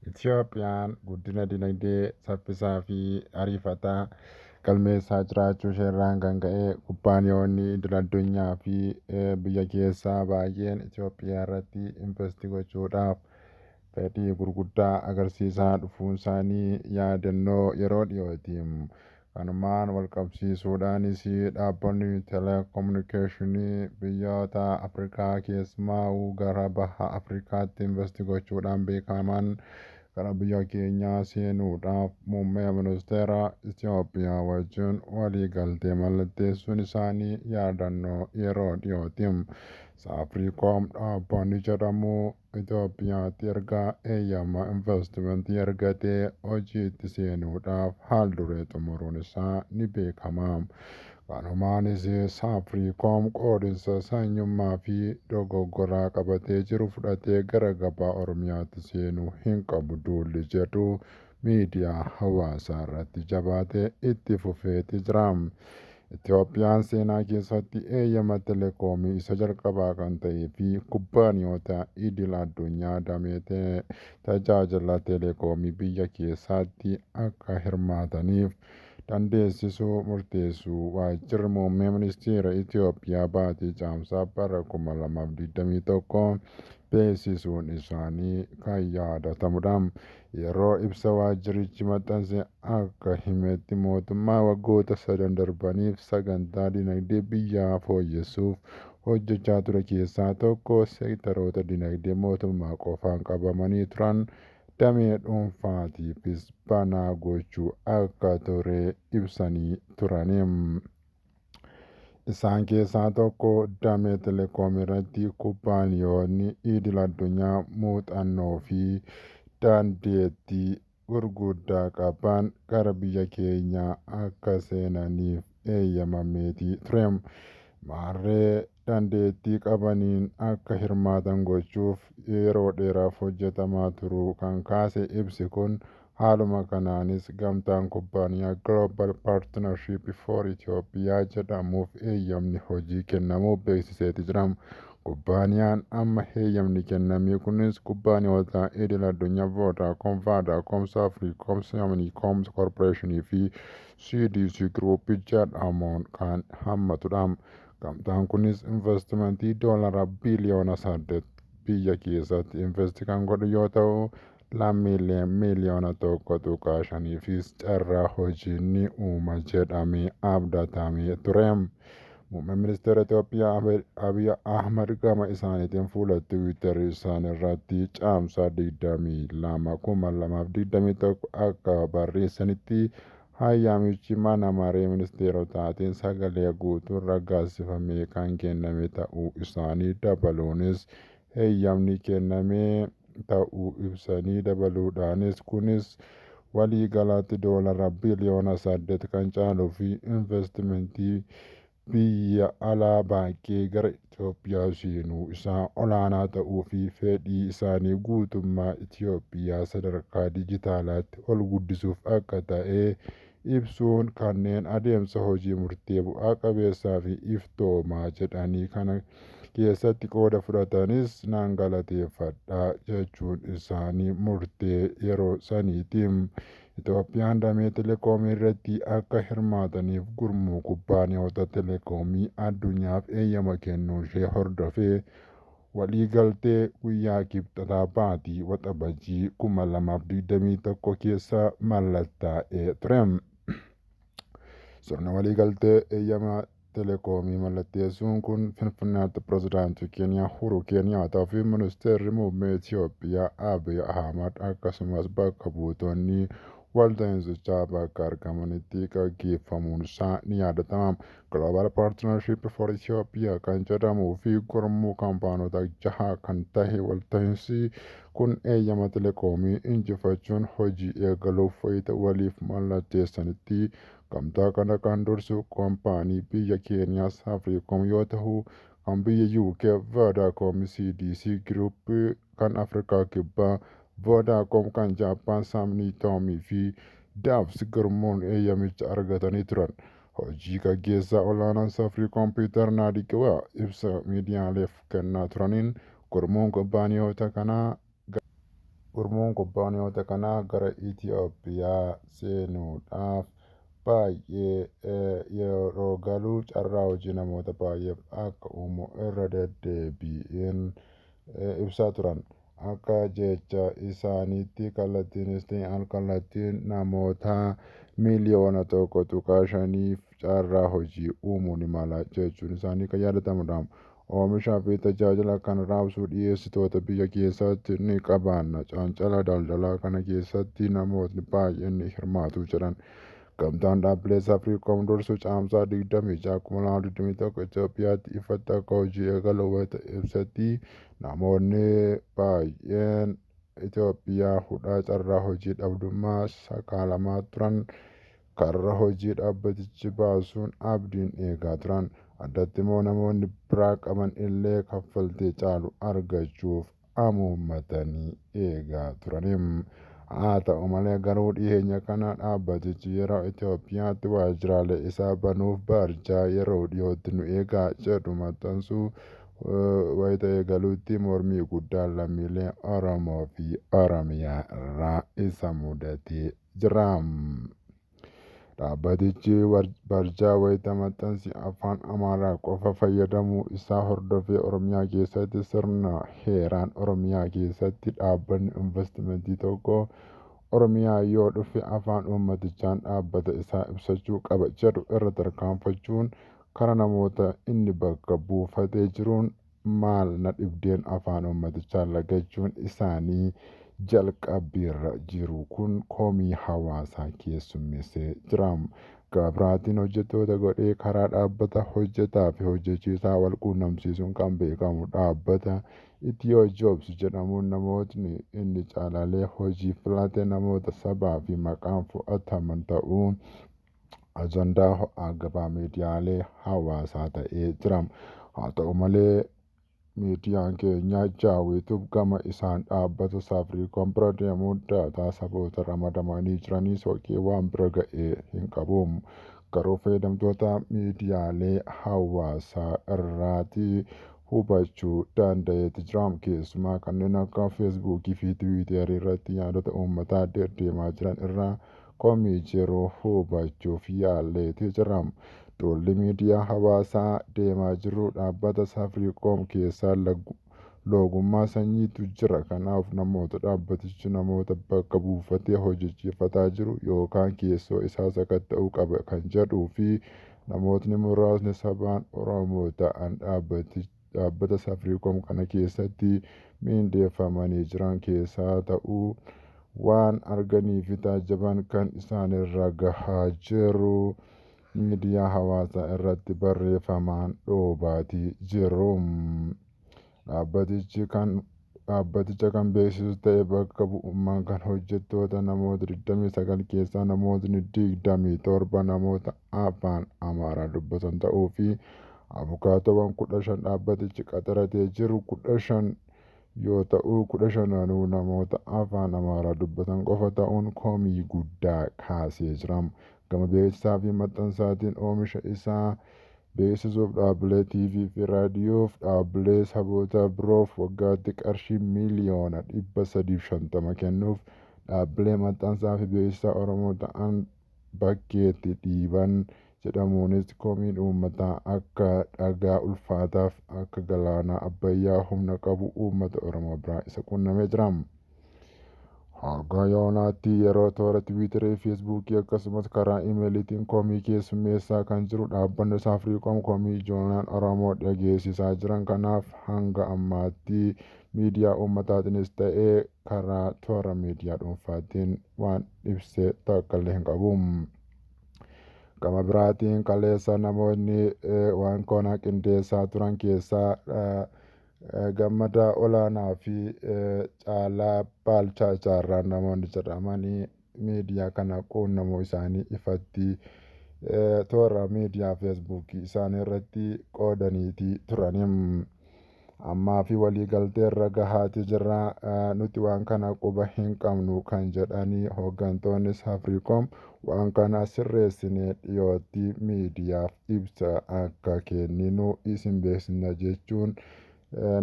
Itiyoophiyaan guddina dinagdee saffisaa fi ariifataa galmeessaa jiraachuu isheerraan kan ka'e kubbaaniyoonni idil addunyaa fi biyya keessaa baay'een Itiyoophiyaa irratti investi gochuudhaaf fedhii gurguddaa agarsiisaa dhufuun isaanii yaadannoo yeroo dhiyooti. Kanumaan walqabsiisuudhaanis dhaabbanni teleekominikeeshinii biyyoota Afrikaa keessumaa gara baha Afrikaatti investi gochuudhaan beekaman gara biyya keenyaa seenuudhaaf muummee ministeera Itoophiyaa wajjin waliigaltee mallatteessuun isaanii yaadannoo yeroo dhiyooti. Saafariikoom dhaabbanni jedhamu Itoophiyaatti erga eeyyama investimentii argatee hojiitti seenuudhaaf haal duree xumuruun isaa ni beekama. Kanumaanis Saafariikoom qoodinsa sanyummaa fi dogoggoraa qabatee jiru fudhatee gara gabaa Oromiyaatti seenuu hin qabu duulli jedhu miidiyaa hawaasaa irratti jabaatee itti fufeeti jira. Itoophiyaan seenaa keessatti eeyyama telekoomii isa jalqabaa kan ta'ee fi kubbaaniyoota idil addunyaa damee tajaajila telekoomii biyya keessaatti akka hirmaataniif dandeessisuu murteessuu waajjirri muummee ministeera Itoophiyaa baatii Caamsaa bara 2021 beeksisuun isaanii kan yaadatamudha. Yeroo ibsa waajjirichi maxxanse akka himetti mootummaa waggoota sadan darbaniif sagantaa dinagdee biyyaa fooyyessuuf hojjechaa ture keessaa tokko seektaroota dinagdee mootummaa qofaan qabamanii turan damee dhuunfaatiifis banaa gochuu akka ture ibsanii turani. Isaan keessaa tokko damee telekoomii irratti kubbaaniyoonni idil addunyaa muuxannoo fi dandeettii gurguddaa qaban gara biyya keenyaa akka seenaniif eeyyamameetii ture. Maarree dandeettii qabaniin akka hirmaatan gochuuf yeroo dheeraaf hojjetamaa turuu kan kaase ibsi kun, haaluma kanaanis gamtaan kubbaaniyaa Global Partnership for Ethiopia jedhamuuf eeyyamni hojii kennamuu beeksiseeti jira. Kubbaaniyaan amma heeyyamni kennamee kunis kubbaaniyoota idil addunyaa Vodacom, Vadacom, Safaricom, Samunicom Corporation fi CDC Group jedhamuun kan hammatudha. Gamtaan kunis investimentii doolara biliyoona 8 biyya keessatti investi kan godhu yoo ta'u, lammiilee miiliyoona 1.5fis carraa hojii ni uuma jedhamee abdatamee ture. Muummeen ministeera Itoophiyaa Abiy Ahmad gama isaaniitiin fuula Tiwiitarii isaanii irratti Caamsaa 22, 2021 akka barreessanitti hayyamichi mana maree ministeerotaatiin sagalee guutuun raggaasifamee kan kenname ta'uu isaanii dabaluunis heeyyamni kenname ta'uu ibsanii, dabaluudhaanis kunis waliigalaatti doolara biliyoona 8 kan caaluu fi investimentii biyya alaa baay'ee gara Itoophiyaa seenuu isaa olaanaa ta'uu fi fedhii isaanii guutummaa Itoophiyaa sadarkaa dijitaalaatti ol guddisuuf akka ta'e ibsuun, kanneen adeemsa hojii murtee bu'aa qabeessaa fi iftoomaa jedhanii kana keessatti qooda fudhatanis nan galateeffadha jechuun isaanii murtee yeroo saniiti. Itoophiyaan damee telekoomii irratti akka hirmaataniif gurmuu kubbaaniyoota telekoomii addunyaaf eeyyama kennuu ishee hordofee waliigaltee guyyaa Kibxataa baatii Waxabajjii 2021 keessa mallattaa'ee ture. Sirna waliigaltee eeyyama telekoomii mallatteessuun kun Finfinneetti pirezidaantii Keeniyaa Uhuru Keeniyaataa fi ministeerri muummee Itoophiyaa Abiy Ahmad akkasumas bakka buutonni walta'iinsichaa bakka argamanitti gaggeeffamuun isaa ni yaadatama. Global Partnership for Ethiopia kan jedhamuu fi gurmuu kaampaanota jaha kan tahe walta'iinsi kun eeyyama telekoomii injifachuun hojii eegaluuf wayita waliif mallatteessanitti gamtaa kana kan dursu kaampaanii biyya Keeniyaa Safaricom yoo ta'u, kan biyya UK Vodacom, CDC Group kan Afrikaa Kibbaa Vodacom, kan Jaappaan Samnitoomii fi Daabs gurmuun eeyyamicha argatanii turan. Hojii gaggeessaa olaanaan Safaricom Piiter Naadiqiwaa ibsa miidiyaaleef kennaa turaniin gurmuun kubbaaniyoota kanaa Gurmuun kubbaaniyoota kanaa gara Itoophiyaa seenuudhaaf baay'ee yeroo galu carraa hojii namoota baay'eef akka uumu irra deddeebiin ibsaa turan. Akka jecha isaaniitti kallattiinis ta'e al-kallattiin namoota 1.5 miliyooniif carraa hojii uumuu ni mala jechuun isaanii kan yaadatamudha. Oomishaa fi tajaajila kan raabsuu dhiyeessitoota biyya keessaatti ni qabaanna. Cancala daldalaa kana keessatti namootni baay'een ni hirmaatu jedhan. Gamtaan dhaabbilee Safaricom dursu Caamsaa 26, 2021 Itoophiyaatti ifatti akka hojii eegalu wayita ibsetti namoonni baay'een Itoophiyaa hudhaa carraa hojii dhabdummaa sakaalamaa turan karra hojii dhaabbatichi baasuun abdiin eegaa turan. Addatti immoo namoonni biraa qaban illee kaffaltii caalu argachuuf amuummatanii eegaa turani. Haa ta'u malee garuu dhiyeenya kana dhaabbatichi yeroo Itoophiyaatti waajjiraalee isaa banuuf barjaa yeroo dhiyootti nu eegaa jedhu maxxansuu wayita eegalutti mormii guddaan lammiilee Oromoo fi Oromiyaa irraa isa mudatee jira. Dhaabbatichi barjaa wayita maxxansi afaan Amaaraa qofa fayyadamuu isaa hordofee Oromiyaa keessatti sirna heeraan Oromiyaa keessatti dhaabbanni investimentii tokko Oromiyaa yoo dhufe afaan uummatichaan dhaabbata isaa ibsachuu qaba jedhu irra tarkaanfachuun karaa namoota inni bakka buufatee jiruun maal na dhibdeen afaan uummatichaa lagachuun isaanii jalqabbiirra jiru kun komii hawaasaa keessummeessee jira. Gama biraatiin hojjettoota godhee karaa dhaabbata hojjetaa fi hojjechiisaa wal quunnamsiisuun kan beekamu dhaabbata Itiyoo Jobs jedhamuun namootni inni caalalee hojii filate namoota sabaa fi maqaan fudhataman ta'uun ajandaa ho'aa gabaa miidiyaalee hawaasaa ta'ee jira. Haa ta'u malee miidiyaan keenya Jaawwituuf gama isaan dhaabbata Safaricom bira deemuun daataa saboota ramadamanii jiranii soqee waan bira ga'ee hin qabu. Garuu fayyadamtoota miidiyaalee hawaasaa irraati hubachuu danda'eeti jira. Keessumaa kanneen akka Feesbuukii fi Tiwiiterii irratti yaadota uummataa deddeemaa jiran irraa komii jiru hubachuuf yaalleeti jira. Duulli miidiyaa hawaasaa deemaa jiru dhaabbata Safaricom keessaa loogummaa sanyiitu jira. Kanaaf namoota dhaabbatichi namoota bakka buufatee hojjechiifataa jiru yookaan keessoo isaa sakatta'uu qaba kan jedhuu fi namootni muraasni sabaan Oromoo ta'an dhaabbata Safaricom kana keessatti miindeeffamanii jiran keessaa ta'uu waan arganii fi taajjaban kan isaanirra gahaa jiru miidiyaa hawaasaa irratti barreeffamaan dhoobaatii jiru. Dhaabbatichi kan dhaabbaticha kan beeksisu ta'e bakka bu'ummaan kan hojjettoota namoota 29 keessaa namootni 27 namoota afaan Amaaraa dubbatan ta'uu fi abukaatowwan 15 dhaabbatichi qaxaratee jiru 15 yoo ta'u 15nuu namoota afaan Amaaraa dubbatan qofa ta'uun komii guddaa kaasee jira. Gama beeksisaa fi maxxansaatiin oomisha isaa beeksisuuf dhaabbilee TV fi raadiyoof dhaabbilee saboota biroof waggaatti qarshii 350,000,000 kennuuf dhaabbilee maxxansaa fi beeksisaa Oromoo ta'an bakkeetti dhiiban jedhamuunis komiin uummataa akka dhagaa ulfaataaf akka galaana Abbayyaa humna qabu uummata Oromoo biraa isa qunnamee jira. Hanga yoonaatti yeroo toora Tiwiiterii, Feesbuukii akkasumas karaa imeeliitiin komii keessummeessaa kan jiru dhaabbanni Safaricom komii ijoolleen Oromoo dhageessisaa jiran kanaaf hanga ammaatti miidiyaa uummataatiinis ta'ee karaa toora miidiyaa dhuunfaatiin waan ibse takka illee hin qabu. Gama biraatiin kaleessa namoonni waan kana qindeessaa turan keessaa Gammadaa Olaanaa fi Caalaa Baalchaa Jaarraa namoonni jedhamanii miidiyaa kana quunnamuu isaanii ifatti toora miidiyaa Feesbuukii isaanii irratti qoodaniitii turani. Ammaa fi waliigalteerra gahaatii jirra, nuti waan kana quba hin qabnu kan jedhanii hooggantoonni Safaricom waan kana sirreessinee dhiyootti miidiyaaf ibsa akka kenninu isin beeksisna jechuun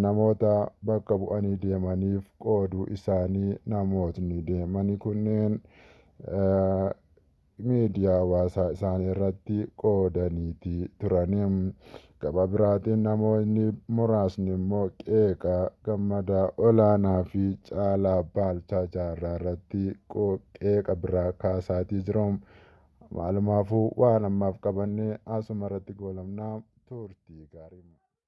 namoota bakka bu'anii deemaniif qooduu isaanii namootni deemanii kunneen miidiyaa hawaasaa isaanii irratti qoodaniiti turani. Gama biraatiin namoonni muraasni immoo qeeqa Gammadaa Olaanaa fi Caalaa Baalchaa Jaarraa irratti qeeqa biraa kaasaatii jiru. Maalumaafuu waan ammaaf qabanne asuma irratti goolabna, turtii gaarii.